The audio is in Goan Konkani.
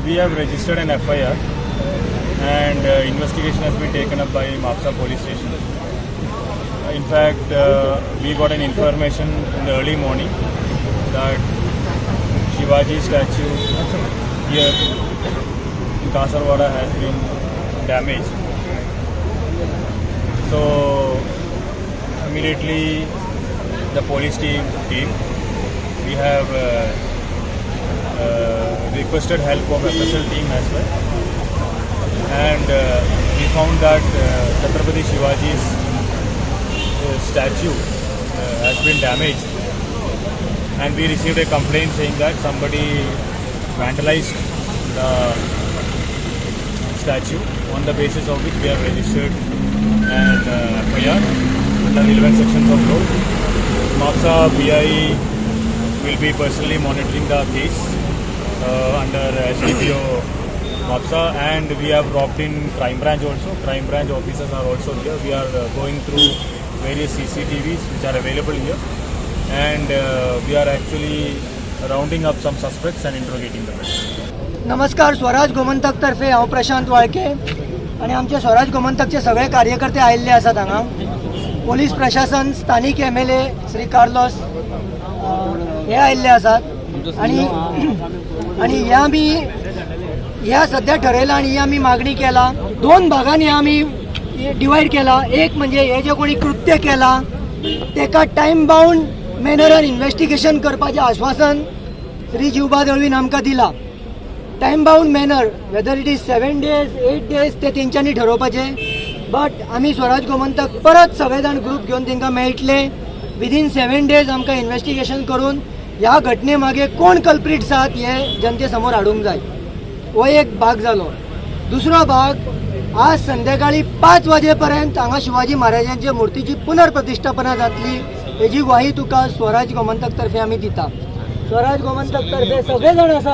We have registered an FIR and investigation has been taken up by Mapsa police station. In fact, we got an information in the early morning that Shivaji statue here in Kasarwada has been damaged. So immediately the police team came. We have requested help of FSL team as well. And we found that Chhatrapati Shivaji's statue has been damaged. And we received a complaint saying that somebody vandalized the statue, on the basis of which we have registered an FIR under relevant sections of law. Mapsa PI will be personally monitoring the case under SDPO Mapsa, and we have roped in crime branch also. Crime branch officers are also here. We are going through various CCTVs which are available here, and we are actually rounding up some suspects and interrogating them. नमस्कार. स्वराज गोमंतक तर्फे हांव प्रशांत वाळके आनी आमचे स्वराज गोमंतकचे सगळे कार्यकर्ते आयिल्ले आसात हांगा. पोलीस प्रशासन, स्थानीक एमएलए श्री कार्लोस हे आयिल्ले आसात आनी आनी हे आमी ह्या सध्या ठरयला आनी ही आमी मागणी केला. दोन भागांनी आमी डिवायड केला. एक म्हणजे हे जे कोणी कृत्य केला तेका टायम बाउंड मॅनरान इन्व्हेस्टिगेशन करपाचें आश्वासन श्री जिवबा दळवीन आमकां दिला. Time bound manner, whether it is 7 days, 8 days, ते तेंच्यांनी ठरोवपाचें. बट आमी स्वराज गोमंतक परत सगळे जाण ग्रूप घेवन तांकां मेळटले. विदीन 7 डेज आमकां इन्व्हेस्टिगेशन करून ह्या घटने मागे कोण कल्प्रिट्स आहात हे जनते समोर हाडूंक जाय. हो एक भाग जालो. दुसरो भाग, आज संध्याकाळी 5 वाजेपर्यंत हांगा शिवाजी महाराजांच्या मूर्तीची पुनर्प्रतिष्ठापना जातली हेजी ग्वाही तुका स्वराज गोमंतक तर्फे आमी दिता. स्वराज गोमंतक तर्फे सगळे जाण आसात.